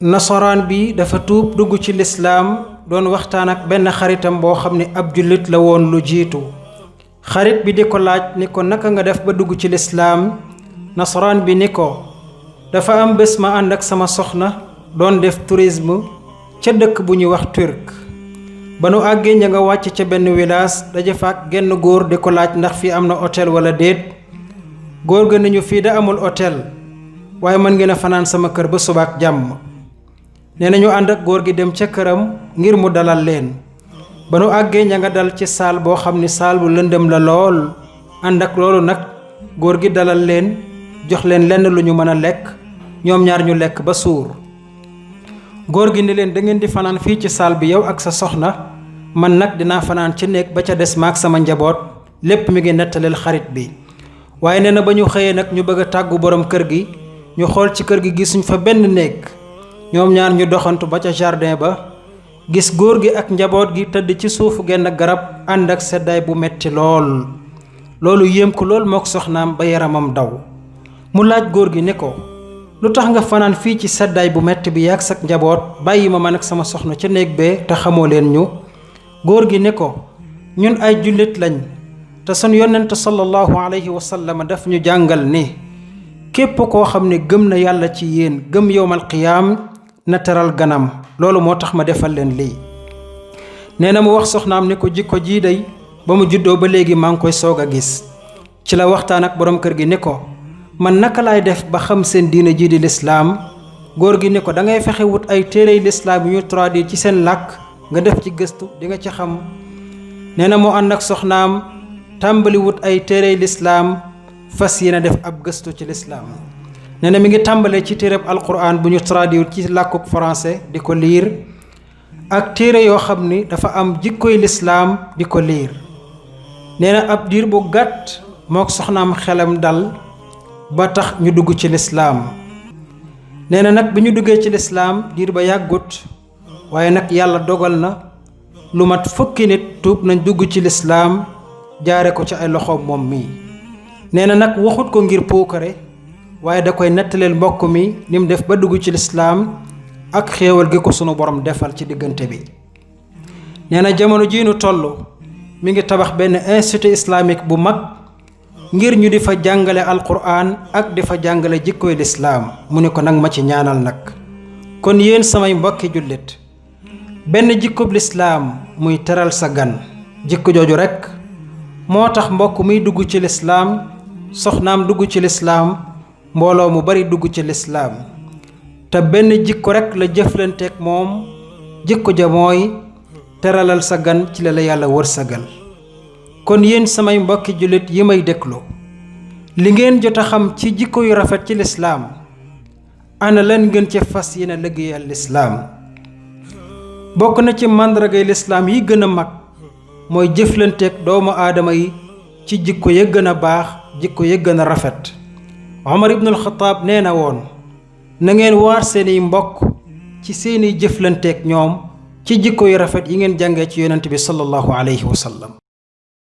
nasaraan bi dafa tuub dugg ci lislaam doon waxtaan ak benn xaritam boo xam ne ab jullit la woon lu jiitu. xarit bi di ko laaj ni ko naka nga def ba dugg ci lislaam. nasaraan bi ni ko dafa am bés ma ànd ak sama soxna doon def tourisme ca dëkk bu ñuy wax turc. ba nu àggee ña nga wàcc ca benn village daje fa ak genn góor di ko laaj ndax fii am na hôtel wala déet. góor ga nañu fii da amul hôtel waaye mën ngeen a fanaan sama kër ba subaak jàmm. nee nañu ànd ak góor gi dem ca këram ngir mu dalal leen. ba nu àggee ña nga dal ci saal boo xam ni saal bu lëndëm la lool. ànd ak loolu nag góor gi dalal leen jox leen lenn lu ñu mën a lekk ñoom ñaar ñu lekk ba suur. góor gi ni leen da ngeen di fanaan fii ci saal bi yow ak sa soxna man nag dinaa fanaan ci néeg ba ca des maak sama njaboot. lépp mi ngi nettaleel xarit bi. waaye nee na ba ñu xëyee nag ñu bëgg a tàggu borom kër gi ñu xool ci kër gi gisuñ fa benn néeg. ñoom ñaar ñu doxantu ba ca jardin ba gis góor gi ak njaboot gi tëdd ci suufu genn garab ànd ak seddaay bu metti lool. loolu yéem ko lool mook soxnaam ba yaramam daw. mu laaj góor gi ne ko lu tax nga fanaan fii ci seddaay bu metti bi yàgg sak njaboot bàyyi ma man ak sama soxna ca néeg bee te xamoo leen ñu. góor gi ne ko ñun ay jullit lañ te sun yonent sallallahu alayhi wa sallam daf ñu jàngal ni képp koo xam ne gëm na yàlla ci yéen gëm yowmal qiyaam na teral ganam. loolu moo tax ma defal leen lii. nee na mu wax soxnaam ni ko jikko jii day ba mu juddoo ba léegi maa ngi koy soog a gis. ci la waxtaan ak borom kër gi ni ko man naka laay def ba xam seen diina jii di lislaam. góor gi ni ko da ngay fexe wut ay téerey lislaam yu ñu traduire ci seen làkk nga def ci gëstu di nga ci xam. nee na moo ànd ak soxnaam tàmbali wut ay téerey lislaam fas yéene def ab gëstu ci lislaam. nee na mi ngi tàmbalee ci téereb alquran bu ñu traduire ci làkkuk français di ko liir ak téere yoo xam ni dafa am jikkoy lislaam di ko liir. nee na ab diir bu gàtt mook soxnaam xelam dal ba tax ñu dugg ci lislaam. nee na nag bi ñu duggee ci lislaam diir ba yàggut waaye nag yàlla dogal na lu mat fukki nit tuub nañ dugg ci lislaam jaare ko ci ay loxoom moom mii. nee na nag waxut ko ngir puukare waaye da koy nettaleel mbokk mi ni mu def ba dugg ci lislaam ak xéewal gi ko sunu borom defal ci diggante bi. nee na jamono jii nu toll mi ngi tabax benn institut islamique bu mag ngir ñu di fa jàngale alquran ak di fa jàngale jikkoy lislaam. mu ne ko nag ma ci ñaanal nag. kon yéen samay mbokki jullit benn jikkub lislaam muy teral sa gan jikko jooju rekk moo tax mbokk muy dugg ci lislaam soxnaam dugg ci lislaam mbooloo mu bari dugg ci lislaam. te benn jikko rekk la jëflanteek moom jikko ja mooy teralal sa gan ci la la yàlla wërsëgal. kon yéen samay mbokki jullit yi may déglu li ngeen jot a xam ci jikko yu rafet ci lislaam ana lan ngeen ci fas yéene liggéeyal lislaam. bokk na ci màndargay lislaam yi gën a mag mooy jëflanteek doomu aadama yi ci jikko ya gën a baax jikko ya gën a rafet. Omar ibnul Xataab nee na woon na ngeen waar seeni mbokk ci seeni jëflanteek ñoom ci jikko yu rafet yi ngeen jàngee ci yonent bi sallallahu alayhi wa sallam.